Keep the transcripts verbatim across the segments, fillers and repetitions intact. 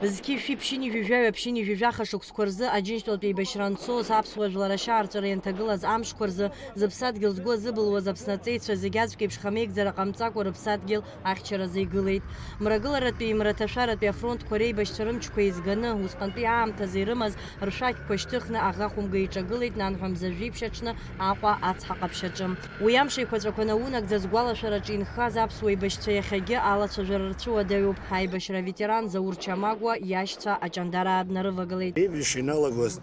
Зқьи шәи ԥшьынҩажәи жәаҩа ԥшьынҩажәи жәаха шықәсқәа рзы Аџьынџьтәылатә еибашьра анцоз, аԥсуа жәлар ашьаарҵәыра ианҭагылаз амшқәа рзы, зыԥсадгьыл згәы азыбылуаз Аԥсны аҵеицәа зегь аӡәк еиԥш хамеигӡара ҟамҵакәа рыԥсадгьыл ахьчаразы игылеит. Мрагыларатәи мраҭашәаратәи афронтқәа реибашьцәа рымчқәа еизганы, усҟантәи аамҭазы ирымаз ршәақьқәа шьҭыхны аӷа хәымга иҿагылеит нанҳәа мза жәиԥшь аҽны Аҟәа ацҳа ҟаԥшь аҿы. Уи амш еиқәаҵәақәа наунагӡа згәалашәараҿы инхаз аԥсуа еибашьцәа иахьагьы алацәажәара рцәыуадаҩуп. Ҳаибашьра аветеран Заур Чамагәа иашьцәа аҷандараа днарывагылеит. Еибашьра иналагоз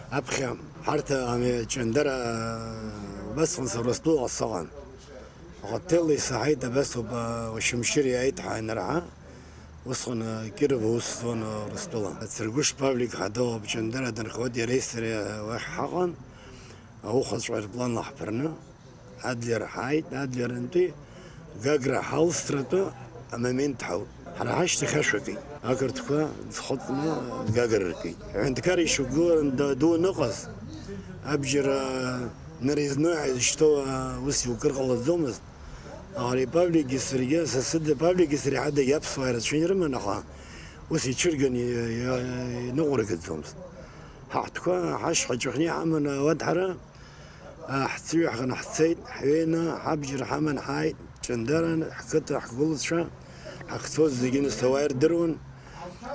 аԥхьа ҳарҭ ами аҷандара убасҟан сара Урыстәылаҟа сыҟан. Аотел исаҳаит, абас ауп, Очамчыра иааит ҳәа ианырҳа, усҟан Киров аус зуан Урыстәыла. Цыргәыш Павлик ҳадоу аҷандара дынхоит, иареи сареи уахь ҳаҟан, аухаҵәҟьа аерпланла ҳԥырны. Адлер ҳааит, Адлерантәи Гагра ҳалсратәы амомент ҳауп. Ҳара ҳашьҭахь ашә акит. Ақырҭқәа ӡхыҵны Гагра ркит. Аҳәынҭқар ишьақәгылара ду аныҟаз, абџьар, а, нарезной ҳәа изышьҭоу, а, ус иукыр ҟалаӡомызт. Ари Павликгьы саргьы, Сасыда Павликгьы сареи ҳадагьы аԥсуаа ирацәаны ирыман, аха ус ицәырганы и-, и-, иныҟәыргаӡомызт. Ҳаҳҭқәа ҳашьха ҿыхны иҳаманы ауадаҳәара, Ҳҵыҩ ҳганы ҳцеит, ҳҩеины, ҳабџьар ҳаман ҳааит, ҷандаран, ҳқыҭа, ҳгәылацәа, ҳахьцоз зегьы нас ауаа ирдыруан,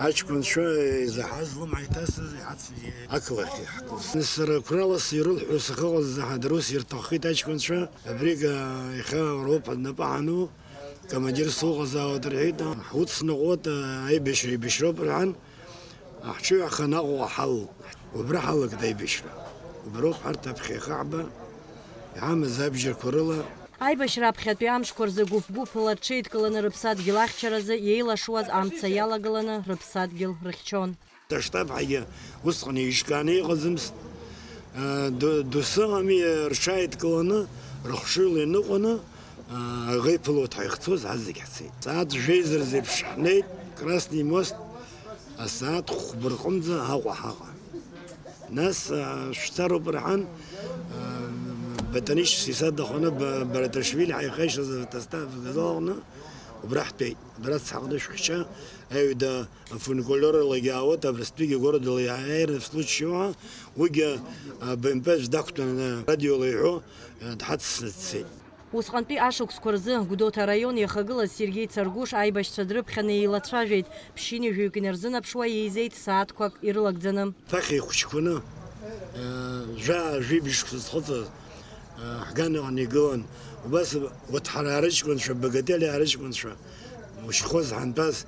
аҷкәынцәа изаҳаз лымҳа иҭасыз, иҳацыз ақалақь иаҳкылс. Нас сара қәрала сирылҳәо сахьыҟаз заҳа дара ус ирҭаххеит аҷкәынцәа, абригь иахьа Европа днапы ҳану, командир суҟазаауеит рҳәеит, ҳуцныҟәоит, аибашьра еибашьроуп рҳәан, Ҳҽыҩахан Аҟәаҟа ҳалалт. Убра ҳалагт аибашьра. Уброуп ҳарҭ аԥхьа иахаҳба, иҳамаз абџьарқәа рыла. Аибашьра аԥхьатәи амшқәа рзы гәыԥ-гәыԥла рҽеидкыланы рыԥсадгьыл ахьчаразы иеилашуаз амца иалагыланы рыԥсадгьыл рыхьчон. Аштаб ҳәагьы усҟан еиҿкааны иҟаӡамызт. Ду-, досыҟами рҽааидкыланы, рыхшыҩла иныҟәаны, Аӷа иԥылоит ҳәа ихцоз ҳазегь ҳцеит. Сааҭ жәеиза рзеиԥш ҳнеит, Красный мост, асааҭ хәба рҟынӡа Аҟәа ҳаҟан. Нас, а, шәцароуп рҳәан, а, Батанич Сисадахәаны Ба-, Бараташвили ҳаихеишаз автостав газалаҟны убра ҳтәеит. Абра цҳаҟны шәхьча, аҩада афуникулиорлагьы аауеит, Абрыстәигьы городала иааир, в случае уа, уигьы, а, Б М П аӡә дақәтәаны радиола иҳәо, а, дҳацысны дцеит. Усҟантәи ашықәсқәа рзы Гәдоуҭа араион иахагылаз Сергеи Царгәыш аибашьцәа дрыԥхьаны еилацәажәеит, ԥшьынҩажәаҩык инарзынаԥшуа еизеит сааҭқәак ирылагӡаны. Ԥахьа ихәыҷқәаны, э, жәаа-жәибжь шықәса зхыҵуаз, э, ҳганаҟны игылан. Убас урҭ ҳара ҳарыҷкәынцәа, Багателиа ҳарыҷкәынцәа, ушьхоз ҳантәаз,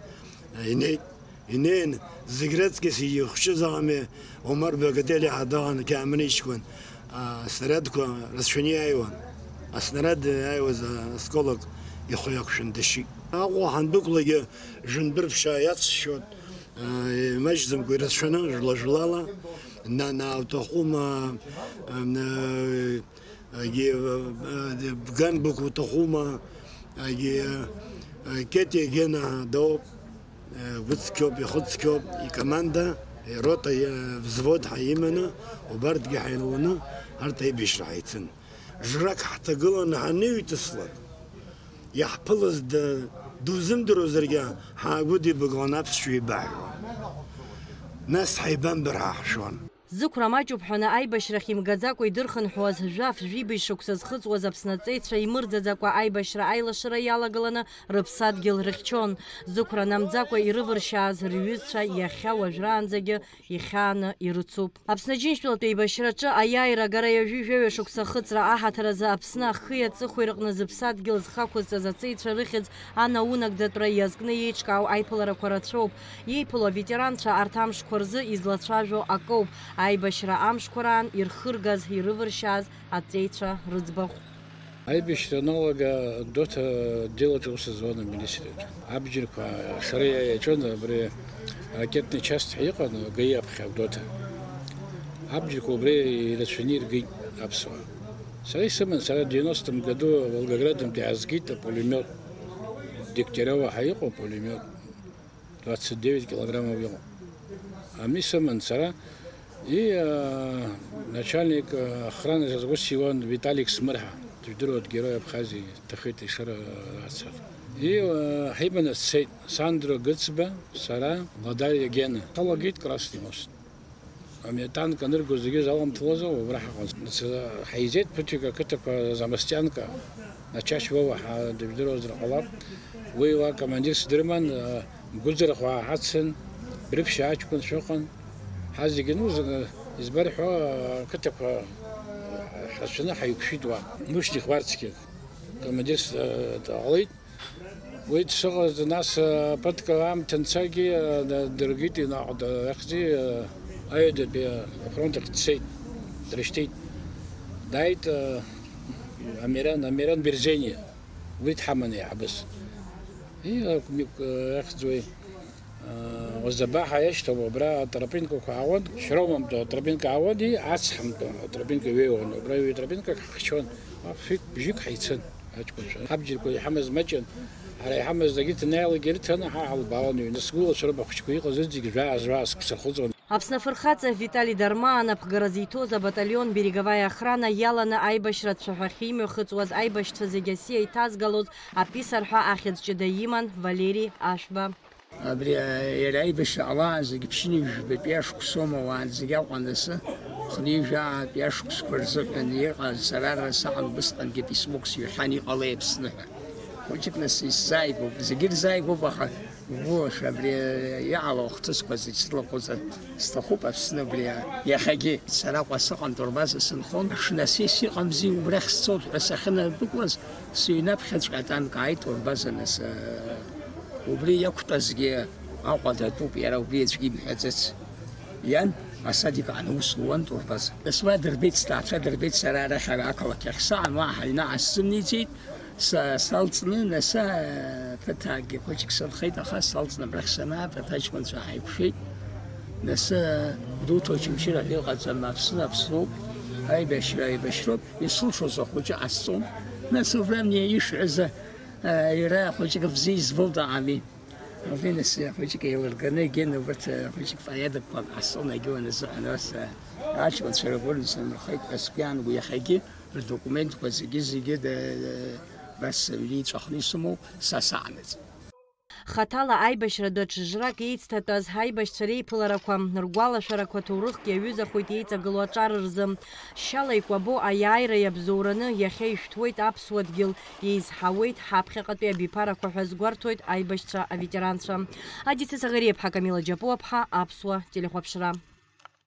э, инеит. Инеин, зегь раҵкьыс ихәҷыз аҟами, Омар Багателиа ҳәа дыҟан, Қьааман иҷкәын, а, аснарядқәа рацәаны иааиуан. Аснарад иааиуаз, а, осколок ихы иақәшәан дашьит. Аҟәа ҳандәықәлагьы жәындәырԥшаа иацшьон, а, имаҷӡамкәа ирацәаны, жәла-жәлала, нанаа уҭахума, а, н-, Егьи, э, э, Бганбык уҭахума, егьи, э, Кетиа Гена доуп, э, гәыцқьоуп, ихыцқьоуп, икоманда, ирота, э, взвод ҳәа иманы, убарҭгьы ҳаиланы, арҭ аибашьра ҳаицын. Жрак ҳҭагыланы ҳаныҩҭыслак, иаҳԥылаз д-, дузымдыруазаргьы, ҳаагәыдибагалан аԥсшәа еибаҳҳәон. Нас ҳаибамбар ҳәа ҳшәон. Зықәра маҷуп ҳәаны аибашьрахь имгаӡакәа идырхынҳәуаз жәаф-жәибжь шықәса зхыҵуаз Аԥсны аҵеицәа имырӡаӡакәа аибашьра аилашыра иалагыланы рыԥсадгьыл рыхьчон. Зықәра намӡакәа ирывыршьааз рҩызцәа иахьа уажәраанӡагьы ихьааны ирыцуп. Аԥсны Аџьынџьтәылатә еибашьраҿы аиааира агара ҩажәи жәаҩа шықәса ахыҵра аҳаҭыр азы Аԥсны ахи аҵыхәеи рҟны зыԥсадгьыл зхақәызҵаз аҵеицәа рыхьӡ анаунагӡатәра иазкны иеиҿкаау аиԥыларақәа рацәоуп. Иеиԥыло аветеранцәа арҭ амшқәа рзы излацәажәо акоуп, аибашьра амшқәа раан ирхыргаз, ирывыршьааз аҵеицәа рыӡбахә. Аибашьра аналага Гәдоуҭа делаҿы аус зуан амилициаҿы. Абџьарқәа ашара иаҿын абри аракетный часть ҳәа иҟан, ГАИ аԥхьа Гәдоуҭа. Абџьарқәа убри ирацәаны иргеит аԥсуаа. Сара исыман, сара девяностом году Волгоградынтәи иаазгеит апулемиот. Дегтярева ҳәа иҟоуп, пулемиот, двадцать девять килограммов иҟоуп. Ами сыман сара, и, а, начальник, а, охраны ус иуан Виталик Смырҳа, дыжәдыруеит, Герой Абхазии, дҭахеит ишара ацар. И, э, ҳиманы сцеит Сандро Гыцба, сара, Ладариа Гена. Ҳалагеит Красный мост. Ами атанк анырго зегьы залымҭалазар, убра ҳаҟан. Нас, э, ҳаизеит ԥыҭҩык ақыҭақәа Замостианка, Ачашь Вова ҳа дыжәдыруазар ҟалап. Уи уа командирс дрыман, э, гәыӡырхәаа ҳацын, Брыԥшьа аҷкәынцәа ыҟан. Ҳа зегьы нузаны, избар ҳәа, ақыҭақәа ҳацәаны ҳаиқәшәеит уа. Мушьни Хәарцкиак командирс, э, дҟалеит. Уи дшыҟаз, нас, э, ԥыҭк аамҭа анцагьы, э, д-, дыргеит, инаҟ-, д-, ахьӡи, э, аҩадатәи, э, афронт ахь дцеит, дрышьҭит. Дааит, э, Амиран, Амиран Берзениа, уи дҳаман еиҳабыс. И, э, мик-, э, ахьӡуеи, э, Озабаҳа иашьҭоуп, убра атропинкақәа аауан, Шьромамтәи атропинка аауан, и, ацҳамтәи атропинка ҩеиуан, убра ҩеи тропинкак ҳахьчон. Фҩык, бжьык ҳаицын. Аҷкәынцәа, ҳабџьарқәа иҳамаз маҷын, ҳара иҳамаз дагьыҭаны аиалагьы рыҭаны ҳа ҳалбаауан, ҩны сгәылацәа роуп ахәыҷқәа иҟаз, зегь жәаа-жәаа сықәсырхәыҵуан. Аԥсны афырхаҵа Витали Дармаа анапхгара зиҭоз абаталион Береговая охрана иаланы аибашьра ацәаҳәахьы имҩахыҵуаз аибашьцәа зегьы асиа иҭазгалоз аписар ҳәа ахьӡ ҷыда иман Валери Ашәба. Абри, а, иара аибашьра ҟалаанӡа зегьы ԥшьынҩажәи жәбатәи ашықәсоума, уаанӡагьы Аҟәа анысы, хынҩажәаатәи ашықәсқәа рзыҳәан иҟаз, сара ара саҟан, убысҟангьы писмок сҩхьан, иҟалеи Аԥсны ҳәа. Хәыҷык нас исзааигәоуп, зегьы рзааигәоуп, аха угәылаша абри иҟало ахҭысқәа зегь срылахәызар сҭахуп Аԥсны абри, а, иахьагьы. Сара Аҟәа сыҟан, турбаза сынхон, аҽны асессиа ыҟамзи, убрахь сцоит ҳәа сахьынадәықәлаз, сыҩнаԥхьаҵәҟьа атанк ааит, турбаза нас, а, Убри иақәтәазгьы Аҟәа датәуп, иара убри аӡәгьы имҳәаӡац. Иан асадик аҟны аус луан турбаза. Нас уа дырбеит, сҭаацәа дырбеит, сара арахь ақалақь ахь саан, уа ҳаҩнаҟа сзымниҵеит, са-, салҵны, нас, а, ԥыҭаакгьы хәыҷык сынхеит, аха салҵны абрахь санаа, ԥыҭ аҷкәынцәа ҳаиқәшәеит. Нас, а, Гәдоуҭа Очамчыра ҳәа иҟаӡам, Аԥсны Аԥсноуп, аибашьра аибашьроуп, исылшоз ахәыҷы ҟасҵом. Нас убра амни ишәҳәаз, а, Иара хәыҷык бзиа избоит, ами. Алинас хәыҷык еилырганы, Гена убарҭ хәыҷык поетикқәак ҟасҵон, егьи уаназыҳәан, ас аҷкәынцәа ргәы рзынрхеит ҳәа сгәы иаанагоит, иахьагьы рдокументқәа зегьы-зегьы да-, абас аҩны иҵәахны исымоуп, са саанаҵ. Хаҭала аибашьра даҽа жрак еицҭатәаз аибашьцәа реиԥыларақәа, ргәалашәарақәа ҭоурыхк иаҩызахоит еиҵагылоу аҿар рзы. Шьала икәабо аиааира иабзоураны иахьа ишәҭуеит аԥсуа дгьыл, еизҳауеит ҳаԥхьаҟатәи абиԥарақәа ҳәа азгәарҭоит аибашьцәа аветеранцәа. Адица Саӷариаԥҳа, Камила Џьапуаԥҳа, Аԥсуа телехәаԥшра.